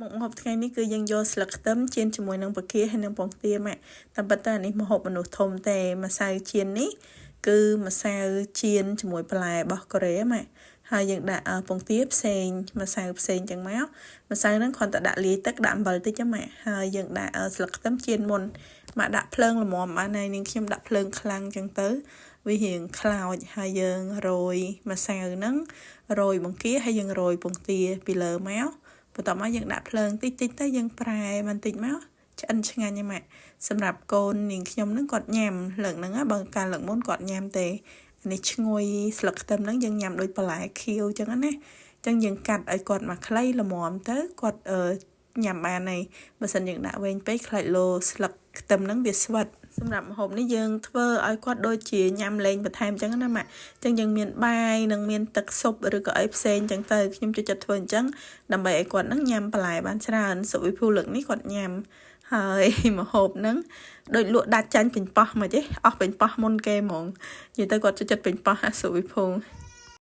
មុខម្ហូបថ្ងៃនេះគឺយើងយកស្លឹកខ្ទឹមចៀនជាមួយនឹងបង្គាហើយនិងពងទាម៉ាក់តាមពិតទៅអានេះម្ហូបមនុស្សធំទេម្សៅចៀននេះគឺម្សៅចៀនជាមួយបន្លែរបស់កូរ៉េម៉ាក់ហើយយើងដាក់ពងទាផ្សេងម្សៅផ្សេងចឹងមកម្សៅហ្នឹងគ្រាន់តែដាក់លាយទឹកដាក់អំបិលតិចចឹងម៉ាក់ហើយយើងដាក់ស្លឹកខ្ទឹមចៀនមុនម៉ាក់ដាក់ភ្លើងល្មមបានហើយនាងខ្ញុំដាក់ភ្លើងខ្លាំងចឹងទៅវារៀងខ្លោចហើយយើងរោយម្សៅហ្នឹងរោយបង្គាហើយយើងរោយពងទាពីលើមកបន្ទាប់មកយើងដាក់ភ្លើងតិចតិចទៅយើងប្រែបន្តិចមកឆ្អិនឆ្ងាញ់ហ្នឹងម៉ាក់សម្រាប់កូននាងខ្ញុំហ្នឹងគាត់ញ៉ាំលើកហ្នឹងបើកាលលើកមុនគាត់ញ៉ាំទេនេះឈ្ងុយស្លឹកខ្ទឹមហ្នឹងយើងញ៉ាំដូចបន្លែខៀវចឹងណាចឹងយើងកាត់ឲ្យគាត់មកខ្លីល្មមទៅគាត់ញ៉ាំបានហើយបើសិនយើងដាក់វែងពេកខ្លាចលោស្លឹកខ្ទឹមហ្នឹងវាស្វិតសម្រាប់ម្ហូបនេះយើងធ្វើឲ្យគាត់ដូចជាញ៉ាំលេងបន្ថែមចឹងណាម៉ាក់ចឹងយើងមានបាយនិងមានទឹកស៊ុបឬក៏អីផ្សេងចឹងទៅខ្ញុំចូលចិត្តធ្វើអញ្ចឹងដើម្បីឲ្យគាត់ហ្នឹងញ៉ាំបន្លែបានច្រើនសុវិភូលើកនេះគាត់ញ៉ាំហើយម្ហូបហ្នឹងដូចលក់ដាច់ចាញ់ពេញប៉ោះមកទេអស់ពេញប៉ោះមុនគេហ្មងនិយាយទៅគាត់ចូលចិត្តពេញប៉ោះសុវិភូ។